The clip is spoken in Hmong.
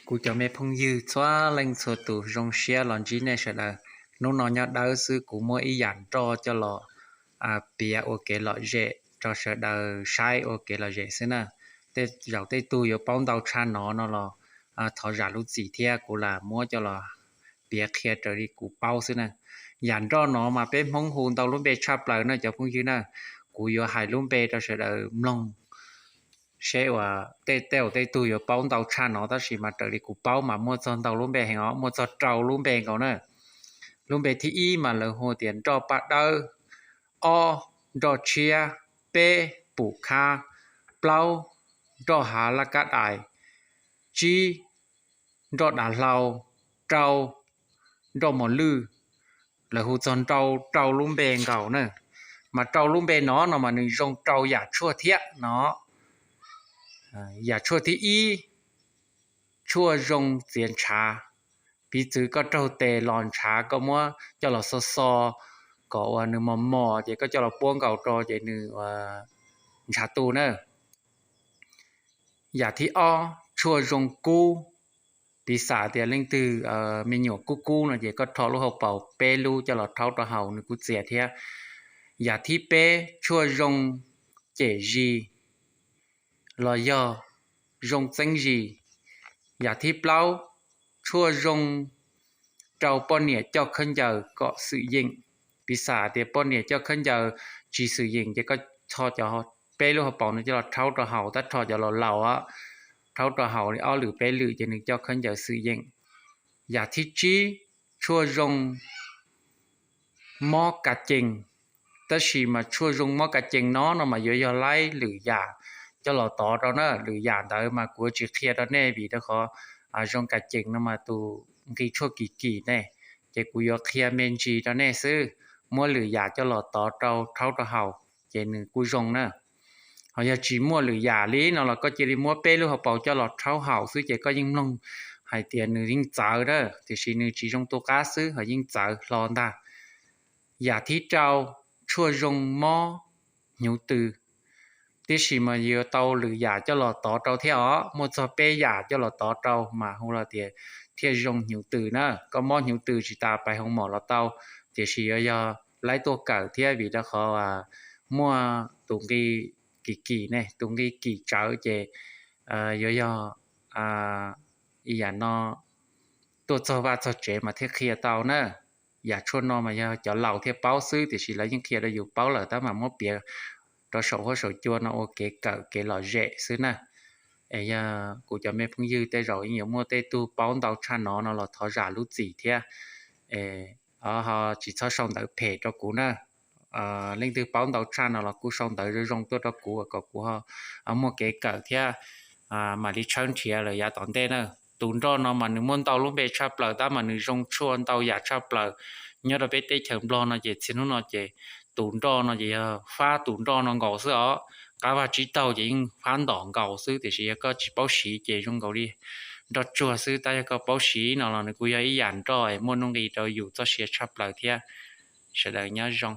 Kuv cov me phooj ywg txhua leej txhua tus, zoo siab los ntsib nej sawv daws. Hnub no nyob dawb xwb kuv muab ib yam nroj coj los piav ua kev lom zem rau sawv daws saib ua kev lom zem xwb na. Tej zaum tej tug yuav paub ntau tshaj no no los thov zam lub txim thiab, kuv lam muab coj los piav qhia raws li kuv paub xwb na. Yam nroj no mas peb Hmoob hu ntau lub npe tshaj plaws na cov phooj ywg na. Kuv yuav hais lub npe rau sawv daws mloog seb uas tej tej tug yuav paub ntau tshaj no, tab sis mas raws li kuv paub mas muaj txog ntau lub npe heev os, muaj txog rau lub npe nkaus na. Lub npe thib ib mas lawv hu tias nroj paj dawb, ob nroj tshiab, peb pum khab, plaub nroj hav laj kab dais, tsib nroj dav hlau, rau nroj mos lwj. Lawv hu txog nrau rau lub npe nkaus na. Mas rau lub npe no no mas nws zoo rau yam tshuaj thiab no. Yam tshuaj thib ib, tshuaj zoo txiav ntshav. Piv txwv koj raug tes los ntshav, koj muab coj los xo xo kom uas nws mos mos ces koj coj los puab nkaus rau ces nws ntshav tu na. Yam thib ob, tshuaj zoo kub. Piv xam tias leej twg me nyuam kub kub no ces koj rho lub hauv paus peb lub coj los rhaub rau haus nws kuj txias thiab. Yam thib peb, tshuaj zoo cem zis los yog zoo txeeb zis. Yam thib plaub, tshuaj zoo rau poj niam coj khaub ncaws kom xwm yeem. Piv xam tias poj niam coj khaub ncaws tsis xwm yeem ces koj tho cov peb lub hauv paus no coj los rhaub rau haus, tab rho cov laus laus rhaub rau haus li ob lwm peb lwm ces nws coj khaub ncaws xwm yeem. Yam thib tsib, tshuaj zoo mob ka cees. Tab sis mas tshuaj zoo mob ka cees no no mas yuav yog laib lwm yam coj los tov rau na. Lwm yam ntawd mas kuv tsis qhia rau nej vim rau qhov zoo ka cees no mas tus nqi tshuaj kim kim ne, ces kuv yuav qhia me ntsis rau nej xwb. Muab lwm yam coj los tov rau rhaub rau haus ces nws kuj zoo na. Ho yog tsis muaj lwm yam li no los koj cia li muab peb lub hauv paus coj los rhaub haus xwb ces koj yeej mloog hais tias nws yeej txawv na, tiam sis nws tsis zoo tu qab xwb ho yeej txawv hlo ntag. Yam thib rau, tshuaj zoo mob hnyuv tws. Tiam sis mas yuav tau lwm yam coj los tov rau thiab os, muaj txog peb yam coj los tov rau mas hu los tias thiaj zoo hnyuv tws na. Koj mob hnyuv tws tsis tas pais hoo mom los tau, tiam sis yuav yog laib tuaj kawm thiab vim rau qhov muaj tus nqi kim kim ne, tus nqi kim tsawv ces yuav yog ib yam no tuaj txog vaj txog tsev mas thiaj qhia tau na. Yam tshuaj no mas yog cov laus thiaj paub xwb, tiam sis lawv yeej qhia rau yus paub lawm tab mas muab piav rau saum huab saum cua no ua kev kawm kev lom zem xwb na. Es yog kuv cov me phooj ywg tej zaum yeej yuav muaj tej tug paub ntau tshaj no no los thov zam lub txim thiab. Ho tsis txhob sau ntawv phem rau kuv na. Leej twg paub ntau tshaj no los kuj sau ntawv zoo zoo tuaj rau kuv kom kuv ho muaj kev kawm thiab mam li tshawb nrhiav lawm yav tom ntej na. Tus nroj no mas nws muaj ntau lub npe tshaj plaws tab mas nws zoo tshuaj ntau yam tshaj plaws nyob rau peb teb chaws Nplog no ces txhia hnub no ces tus nroj no ces yog fab tus nroj no nkaus xwb os. Qab vaj tsib taug ces yeej fab ntom nkaus xwb, tiam sis yog koj tsis paub siv ces zoo nkaus li nroj tsuag xwb, tab yog koj paub siv no los nws kuj yog ib yam nroj muaj nuj nqis rau yus txoj sia tshaj plaws thiab. Sawv daws nyob zoo.